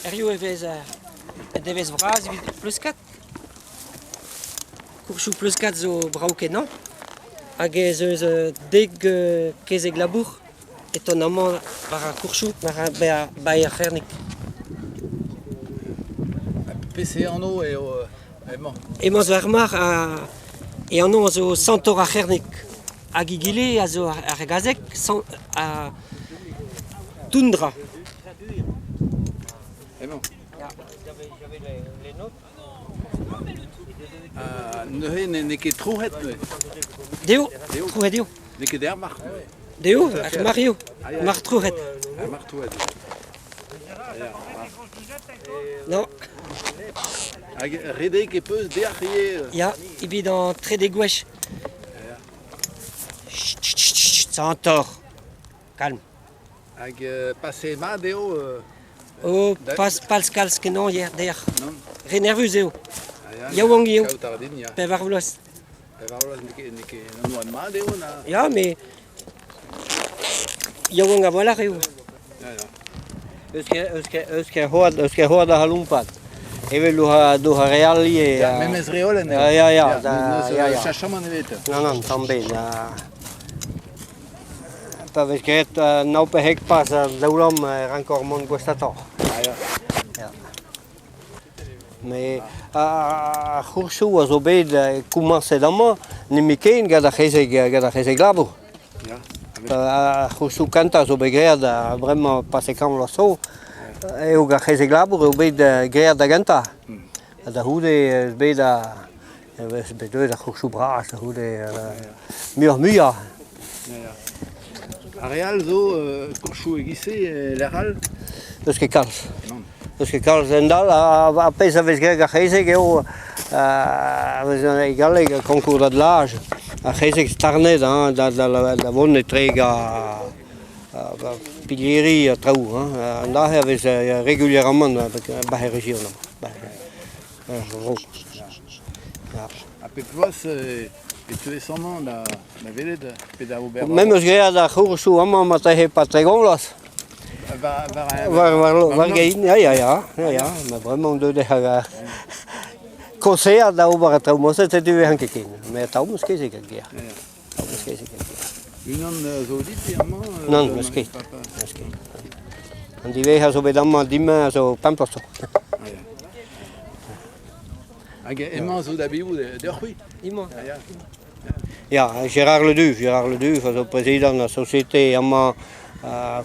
Hiziv e vez un devezh vras evit Pleuskat. Koursoù Pleuskat zo brav-kenañ hag ez eus dek kezeg labour e tont amañ war ar koursoù war bae ar C'hernig. Peseurt anv eo emañ? Emañ zo er mar e anv a zo Santor ar C'hernig hag egile a zo ar gazeg Toundra. Emañ. Neuze n'eo ket trouc'het neuze? Deo, trouc'het eo. N'eo ket er marc'h neuze? Deo, ar marc'h eo, marc'h trouc'het. Ar marc'h trouc'het. Non. Hag redek e peus deoc'h ivez? Ya, evit an trede gwech. Santor, kalm. Hag pase mat eo Oh, pas kalz kalz kenañ hier dec'h. Nann. Re nervus eo. Ah ya, Yaouank eo. Kaout a ra din, ya. Pevar vloaz. Pevar vloaz n'eo ket, n'eo ket an oad mat eo na... Ya, mais yaouank a-walc'h eo. Ya, ya. Eus ket, eus ket, eus ket c'hoant, eus ket c'hoant da c'halompat. Evel d'o re all ivez. Ya, memes reolenn eo. Ya, ya, ya. Ya, n'eus ya, ya. chachamant ebet. Non, non, tamm bet. Pa vez graet nav pe hek pas a daoulamm e rankor mont gouestatoc'h. Ah, ya. Ya. Mais ar c'hoursoù a zo bet komañset amañ nemetken gant ar c'hezeg gant ar c'hezeg labour. Ya. Ar c'hoursoù kentañ a zo bet graet bremañ pase kant vloaz zo eo gant ar c'hezeg labour eo bet graet da gentañ. Ha da c'houde eus bet ar eus bet deuet ar c'hoursoù bras da c'houde muioc'h-muiañ. Ar re all zo koursoù e-giz-se e lec'h all? N'eus ket kalz. Nann. N'eus ket kalz a-hend-all. Ar pezh a vez graet gant ar c'hezeg eo a vez e galleg concours d'attelage. Ar c'hezeg starnet hein, da, da, da vont etrek ar pilieri ha traoù. Hein. An dra-se a vez régulièrement ba er region amañ. Er vro. Ya. Ha pep bloaz e teuez amañ da, da welet pe da ober... Me 'm eus graet ar c'hoursoù amañ marteze 'pad 30 vloaz. War, war, War, war, war gein, ya, ya, ya, ya, ya. Ma bremañ on deuet da koseat da ober an traoù moset, setu e ket ken. Met atav 'm eus ket ket ger. Atav 'm eus ket ket ger. Unan zo dit amañ? Nann, n'eus ket. N'eus ket. An diwezhañ zo bet amañ dimañ a zo pemp bloaz zo. Hag emañ zo da biv deoc'h-c'hwi? Emañ. Ya. Ya, Gérard Le Duff, Gérard Le Duff a zo prezidant ar société amañ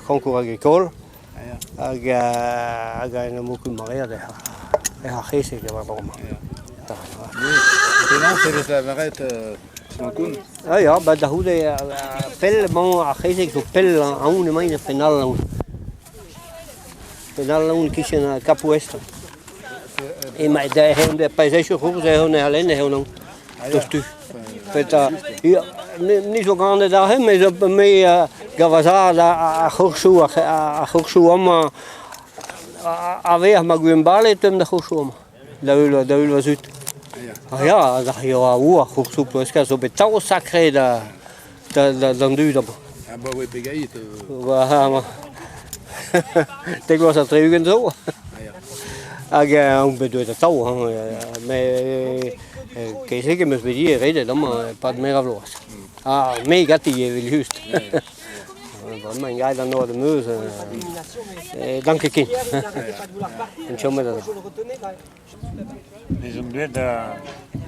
Concours Agricole hag hag en em okup maread ec'h ar c'hezeg eo war-dro-mañ. Penaos e vez lavaret Makoun? Ah ya, ba da c'houde pell emañ ar c'hezeg zo pell aon emaint er penn all aon. Penn all aon kichen Cap Ouest. Emañ pa ez echu c'hourz eo ne c'hallen eo non. Tostu. Petra, ni zo ganet aze, met me gavas ar c'hoursoù ar c'hoursoù amañ a-vec'h ma gouenn-bale e teuomp d'ar c'hoursoù amañ, da heul da heul va zud. Ah ya, ar ar c'hoursoù peuzkas zo bet taol sakre da d'an dud amañ. Abaoe pegeit? Ba, dek vloaz ha 60 zo. Hag on bet deuet atav, hein, met kezeg em eus bet ivez redet amañ e-pad meur a vloaz. Ha me ganti evel-just. Bremañ gaet an nor am eus, n'an ket ken. En chomet aze. Ez on deuet da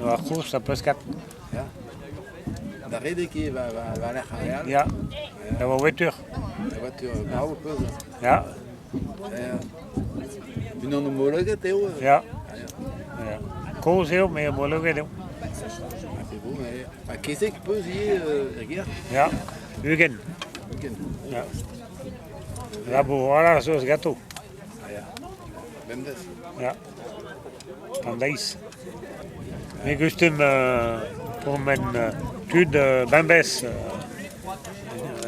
ar c'hours da Pleuskat. Ya. Da redek eo war-lerc'h ar re all? Ya, da voiture. Da voiture, brav peus. Ya. Ya. Unan homologet eo? Ya. Ya. Kozh eo, met homologet eo. Ah, c'est bon, mais... Ha kezeg peus ivez er gêr? Ya, 20. 20. Ya. Labour a-walc'h zo eus ganto. Ah ya, bemdez. Ya, an deiz. Me gustum pourmen tud bemdez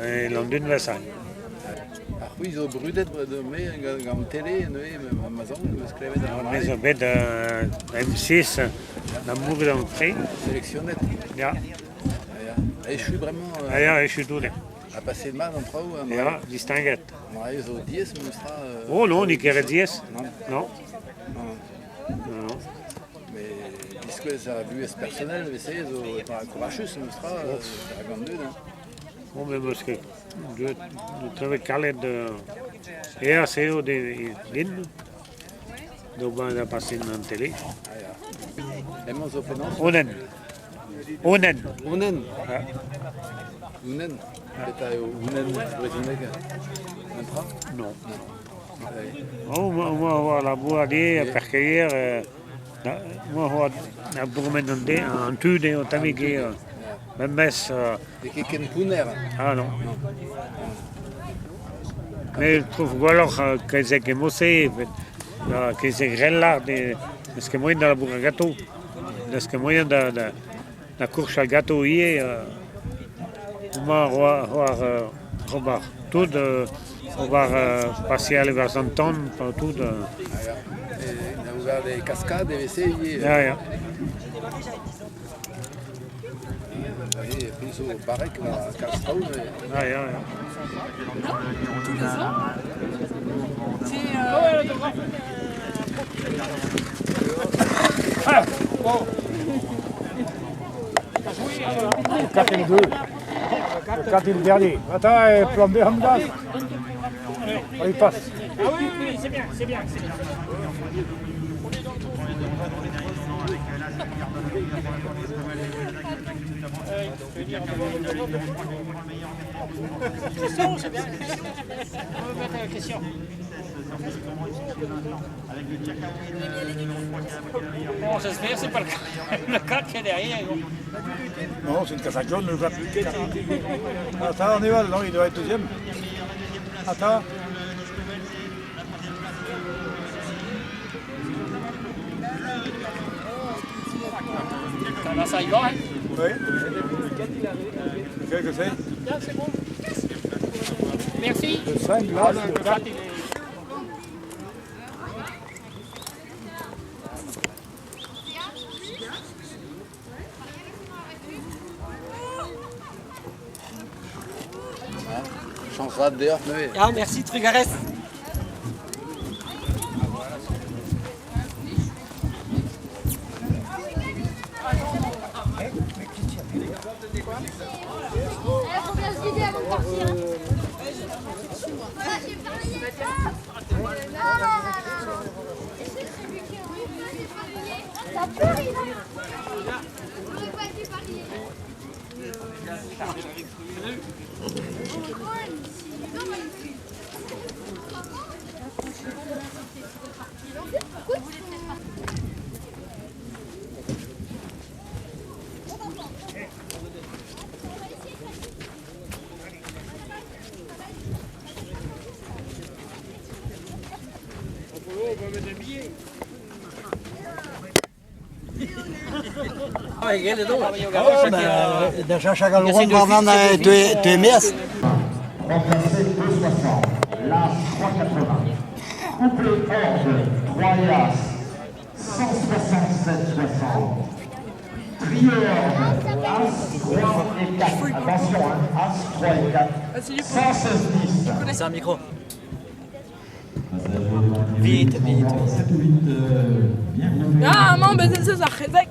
e Landunvez. Ha c'hwi zo brudet me gant tele neuze ma soñj 'm eus klevet ar Me zo bet M6 da mouget an tre. Sélectionnet Ya. Ah ya. Echu bremañ Ah ya, echu tout. Ha paseet mat an traoù? Ya, distaget. An dra zo diaes memes tra? Oh non, n'eo ket re diaes. Non. Non. Non. Non. Mais diskouez ar vuhez personnel e se zo kourachus memes tra hag an dud. Hein. Bon, mais parce que de travail kalet eas eo din d'ober da pasin an télé. Ah ya. Emañ zo penaos? Onen. Onen. Onen. Ja. Onen. Petra eo onen brezhoneg? Un tra? Non. Ouais. Oh, moi, moi, war labour ivez, parkeier, moi, war na bourmen an de, an tud eo tammig eo. Memes... N'eo ket ken pounner. Ah non. Me trouve gwelloc'h kezeg emose, kezeg relard, n'eus ket moaien da labourat ganto. N'eus ket moaien da, da, da kourchal ganto ivez. Homañ war ober tout, ober paseal e-barzh an tan, tout. Ah ya. Et da ober les cascades e veze ivez. Ya, ya. E pri zo barrek war kalz traoù neuze. Ah ya, ya. Tous les ans. C'est Ah bon. Le 4 et le 2. Le 4 et le dernier. Attends, et plan B, Hamza. Allez, passe. Ah oui, oui, c'est bien, c'est bien, c'est bien. Question, c'est bien. On va mettre la question. Bon, j'espère, c'est pas le 4 qui est derrière. Non, c'est une casaque jaune, le 4. Attends, on y va, non, il doit être deuxième. Attends. Ça y va, hein? Oui. Qu'est-ce que c'est? C'est bon. Merci. Le 5, là, le 4. Chañs vat deoc'h neuze. Ya, merci, trugarez. Il faut bien se vider avant de partir. Hein. T'as peur, il a. On pas dû parier. Da cheñch al ron war te maez. Remplacé 2,60, l'As 3,80. Couplé Orge, 3 et As, 167,60. Trio Orge, As 3 et 4. Attention, hein, As 3 et 4. 116,10. C'est un micro. Vite, vite. 7 ou 8, bien groupé. Ah, maman, ben c'est ça, ça Québec.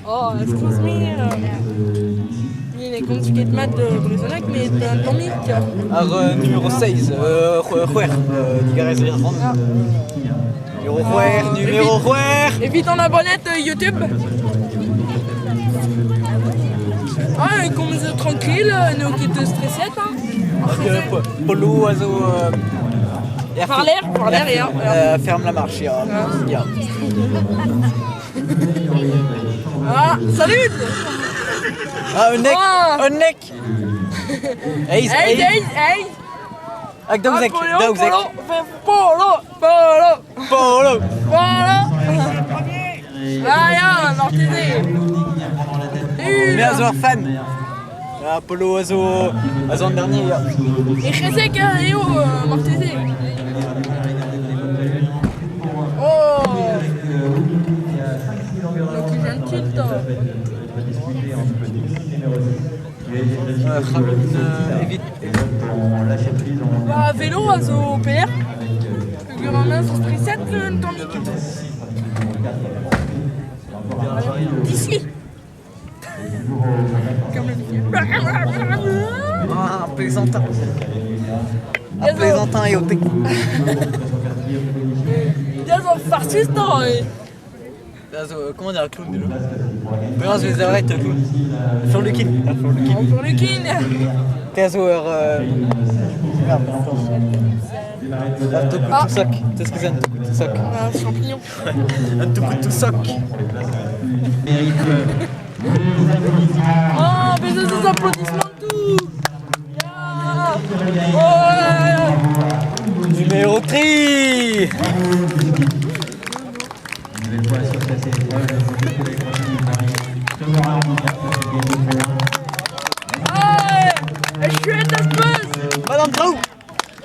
Oh, excuse me. Il est compliqué de mettre de Brezhoneg, mais un tomic. Ar numéro 16, c'hwec'h, digarez Irfan. Numéro c'hwec'h, numéro c'hwec'h. Et vite en abonnette YouTube. Ah, komz tranquille, n'eo ket streset, hein. Polo a zo... Par l'air, ya. Ferme la marche, ya. Ya. Ah, salut! Ah, un neck! Ah. Un neck! Eiz, Hey, eiz! hey, hey! Hag daouzek, Polo, daouzek! Polo, polo, polo, Polo! polo! Ah, ya, marteze! Me a zo ur fan! Ah, Polo a zo... a zo an dernier, ya. E c'hezek eo, marteze! Oh! Donc, j'ai un tilt. Evit Ba velo a zo pelec'h Peogwir an eñ zo streset un tammig. Disi Ah, un plaisantin. Un plaisantin eo te. Ya zo farsus 'tañ Da zo, comment dire, ar clown déjà Penaos vez lavaret clown Furlukin. Furlukin. Furlukin. Te a zo ur... Merde, attends. Un toku-tousok. Tu sais ce que c'est un toku-tousok Un champignon. Un toku-tousok. Oh, mais des applaudissements de tout Yeah Ouais Numéro 3 Ouais Echuet az peus Mat an traoù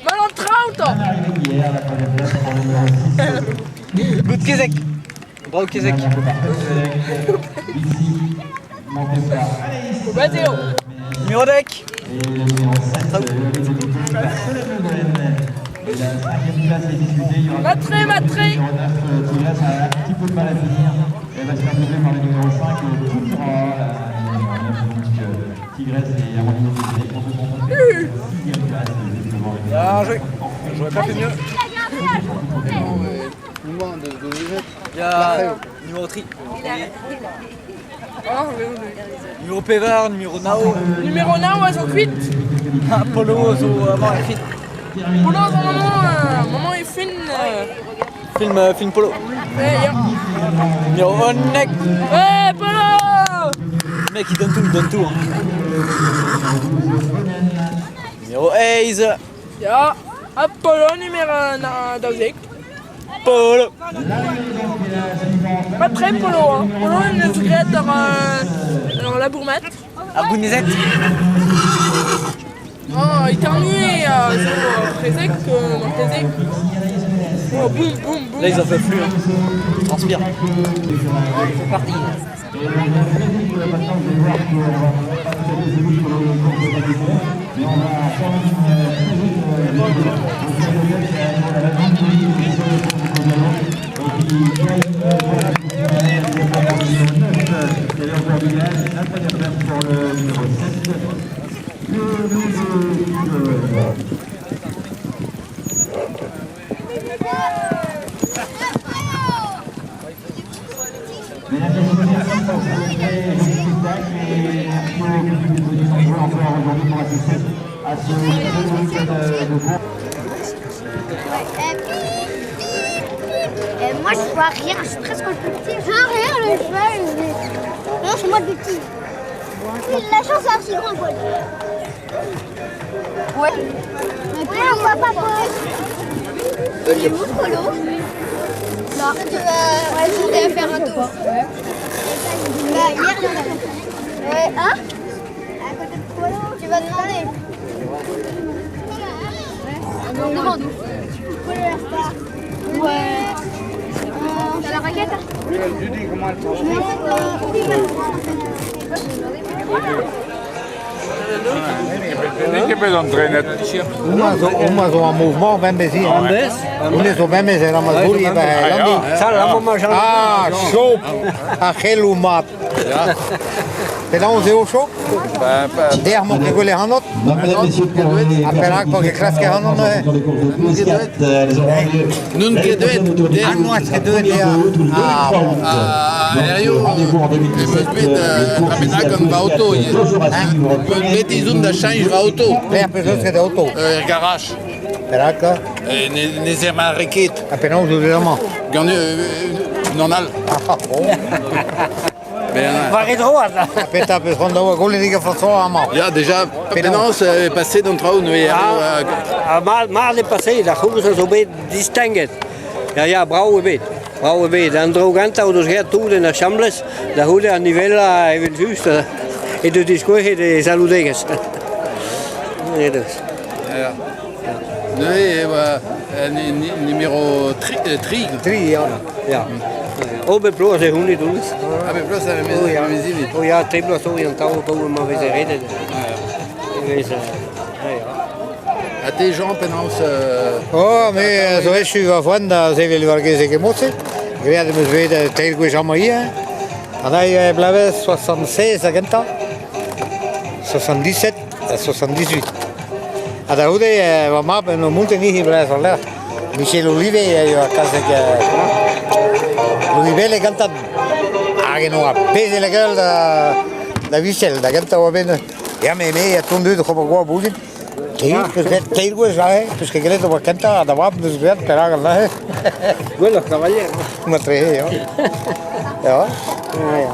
Mat an traoù 'ta Bout kezeg Brav kezeg Ret eo Numéro dek Matre, matre Bien joué. J'aurais pas fait mieux. Il y a numéro tri. Numéro pevar, numéro nao. Numéro nao a zo kuit. Ha Polo zo amañ er fin. Polo zo maman, maman e fin. Film, film Polo. Ouais, ya. Numéro unnek. Ouais, Polo Le mec il donne tout, il donne tout. Hein. Numéro eizh. Ya, ha Polo numéro 12. Polo. Pas très Polo, hein. Polo en deus graet ur labour mat. Ar gounezed. Oh, Iternuer zo prezeg marteze. Oh, boum, boum, boum. Là ils en peuvent plus, hein. Ils transpirent. C'est parti. Et moi je vois rien, je suis presque le plus petit. Je vois rien le cheval. Non, c'est moi le plus petit. Il a la chance d'avoir si grand Paul. Ouais. Mais ouais, on voit pas Paul. Il est où Polo? Là. Tu vas ouais, faire un tour. Ouais. Bah, hier, il y en a. Ouais, hein? À côté de Polo. Tu vas demander. On demande où? Polo la star. Ouais. T'as la raquette? Houmañ zo ar mouvement bemdez ivez. Bemdez? Honnezh zo bemdez er Amazon ivez. Ah, chop Ar c'heloù mat. Penaos eo chop? Dec'h 'mañ ket gwelet ac'hanot? Ha perak 'mañ ket klasket ac'hanon neuze? N'on ket deuet. Ah, n'oas ket deuet ya. Ah, bon. Ah, hiziv em eus bet un bennak gant va auto ivez. Bet ez on da cheñch va auto. Pelec'h peus eus ket auto? Er garaj. Perak? Ne zermare ket. Ha penaos out amañ? Gant unan all. Ah, bon. War e droad. Ha petra peus c'hoant da ober goulenn digant François amañ? Ya, déjà, penaos eo paset an traoù neuze? Ah, mat eo paset, ar c'houlz a zo bet distinguet. Ya, ya, brav eo bet. Brav eo bet. An dro gentañ o deus graet tout en asambles, da c'houde an nivelañ evel-just he deus diskouezet e zaloudegezh. He deus. Ya. Neuze e oa numéro 3. Tri, ya. Ya. Oh, bep bloaz e c'hounit honnezh. Ah, bep bloaz e Oh, ya. Oh, ya, tri bloaz zo an taol paour ma veze redet. Vez, ya. Ha te, Jean, penaos... Oh, me a zo echu va foan da sevel war gezeg e-mod-se. Graet em eus bet teir gwech amañ ivez. An eil bloavezh 76 da gentañ, 77 ha 78. Ha da c'houde va mab en o monten hiziv bloaz war-lerc'h. Michel Olive a yoa kazeg Louis Bellec gantañ. Hag en oa pezh la gueule da, da Vichel, da gentañ oa bet. Ya, me, me, a tont deuet oc'h ober goap ouzhin. Teir, peus graet teir gwech aze, peus ket graet ober kentañ, ha da vab neus graet, perak an aze? Gwelloc'h kavalier. Matrehe, ya. Ya. Ya, ya.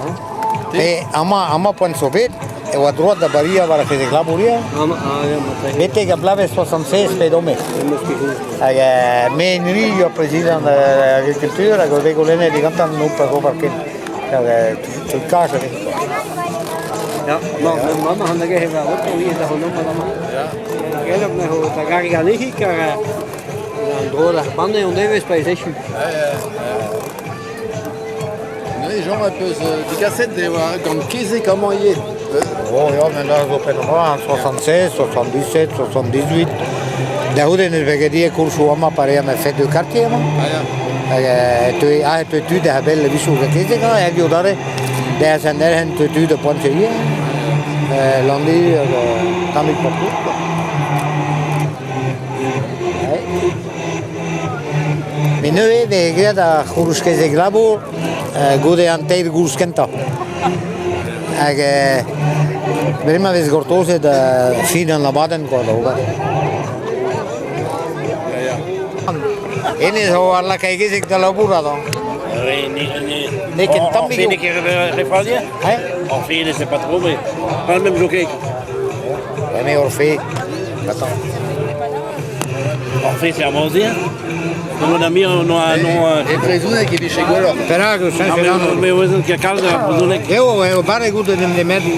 Me, amañ, amañ poent zo bet, e oa droad da bariañ war ar c'hezeg labour ivez. Amañ, ah, ya, matrehe. Betek ar bloavezh 76 bet omp. Em eus ket soñj. Hag me nui eo prezidant agriculture hag o vez goulennet digantañ n'ho ober ken. Hag tud kaž a vez. Ya, ma, maman han da gehe war oto ivez da c'honomp amañ. Gelop neuze da gargañ anezhi kar an dro d'ar banne on devez pa ez echu. Neuze, Jean, a peus digaset e oa gant kezeg amañ ivez. Oh ya, men da zo penn 76, 77, 78. Da c'houde n'eus bet ket ivez koursoù amañ pa reomp fête de quartier amañ. Ah ya. Hag e teue, ah, e teue tud da bell a-wechoù gant kezeg, hañ, hiziv adarre. Bezañ an derc'hent teue tud da Ponteier, Landi hag tammig partout quoi. Ouais. Met neuze e vez graet ar c'houlouz-kezeg labour goude an teir goulz kentañ. Hag bremañ e vez gortozet fin an abadenn quoi da ober. Hennezh zo ar lakaigezeg da labourat hañ. N'eo ket tamm Orphée n'eo ket refroadir? Hein? Orphée, ne sais pas trop, mais pas le même jockey. Ouais, mais Orphée, attends. Orphée, c'est Ambrosien. Mon ami, on a un nom. E brezhoneg e vije gwelloc'h. Perak eus Non, mais ouzon ket kalz a brezhoneg. Eo, eo, barrek out en em demer dit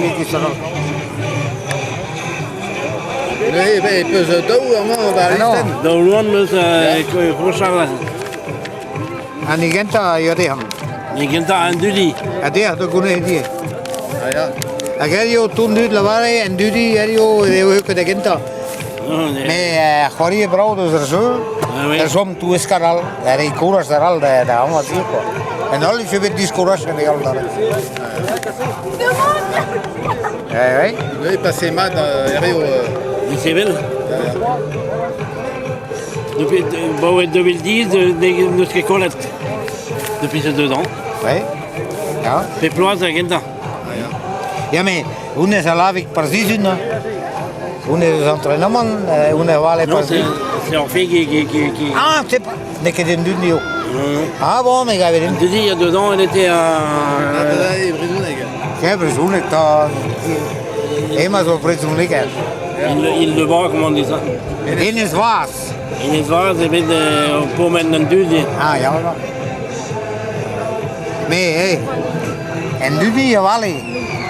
Neuze e peus daou amañ war al listenn. Daou loan 'meus Rochal. An gentañ a ya dezhañ. Ni gentañ an dudi. Ha dezhañ da gounez ivez. Ah ya. Hag eo ton dud lavare en dudi eo eo ket da gentañ. Me c'hoari brav deus ar jeu, er chom toueskar all, er e kouraj ar all da da amañ quoi. En holl e bet diskouraj en all da. Eh oui. Oui, passé mat eo. Sevel. Depuis bon, 2010, n'eus ket kollet. Depuis ces 2 ans. Oui. Ja. Pe ploaz da gentañ. Ja, mais honnezh a lavig par sizhun. Honnezh eus entraînement, honnezh vale Non, par c'est c'est Orphée qui, qui, qui, qui... Ah, c'est pas... N'eo ket en dud eo. Ah bon, me gave din. Te dis, il y a 2 ans, elle était à... E brezhoneg. Ja, brezhoneg ta... Emañ zo brezhoneg. Il, il le bras, comment on dit ça? Enez Vaz. Enez Vaz, e bet o pourmen an dud. Ah, ya, ya. Me, eh, en dudi a vale.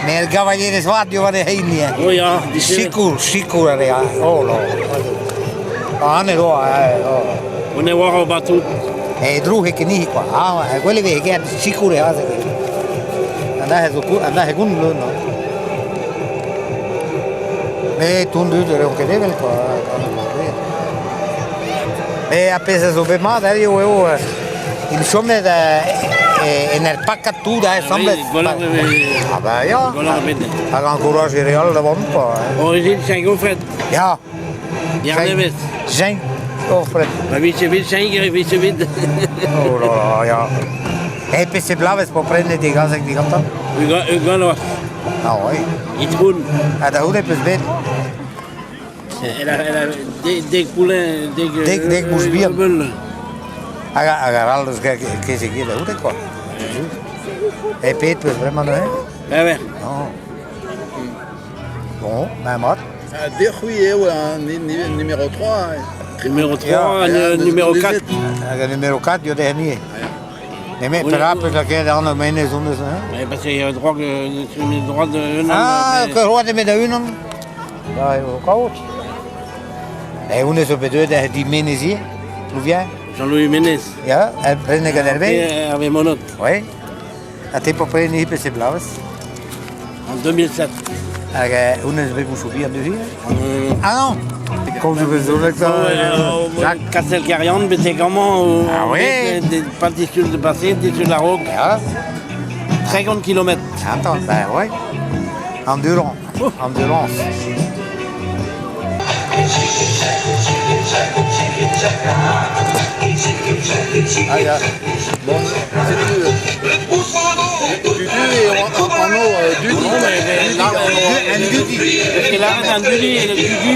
Me el gavalierez vat eo war e hein Oh ya, Sikour, sikour a rea. Oh, lo. Ah, ne doa, eh, oh. On e war o batout. E droug e ket quoi. Ah, gwell e vez get sikour e aze. An aze zo an aze goun leun. Me ton dud e reont ket evel quoi. Me ar pezh a zo bet mat eo eo in chomet en er pakad tout asambles. Ah bah ya. Hag encourage re all da vont quoi. Origine Saint-Gaufred. Ya. Yarnevez. Saint-Gaufred. Ba vije bet Saint-Gaufred, vije bet. Oh là là, ya. E pe se blavez po prenet e gazeg digantañ? Ugant Ah oui. Itron. Ha da c'houde peus bet? Elle a, elle a dek poulain, dek... Dek, dek mouch bihan. Hag, hag ar all eus kezeg da c'houde, quoi. E pet peus bremañ neuze? Ben ouais. Non. Bon, ben mat. Dec'h eo an numéro 3. Numéro 3, ja, numéro 4. Hag an numéro 4, yo dezhañ Mais perak peus lakaet anv Menez honnezh hein? Ouais, parce qu'il y a droit que droit de unan. Ah, que droit nemet da unan. Da eo kaout. E honnezh zo bet deuet da di Menez ivez, Plouvien. Jean-Louis Menez. Ya, prenet gant Hervé. Hervé Monot. Oui. Ha te po prenet pe se blavez? En 2007. Hag honnezh bet gouzout bihan neuze? Ah non! Komz brezhoneg ça. Jacques Castel-Carian, betek amañ, Ah oui. pas disul de passé, disul a-raok. 30 km. Attends, ben ouais. Endurance. Endurance. Ah ya. Bon, setu Dudu eo an anv Dudi. An Dudi. Parce que là, an Dudi, Dudu,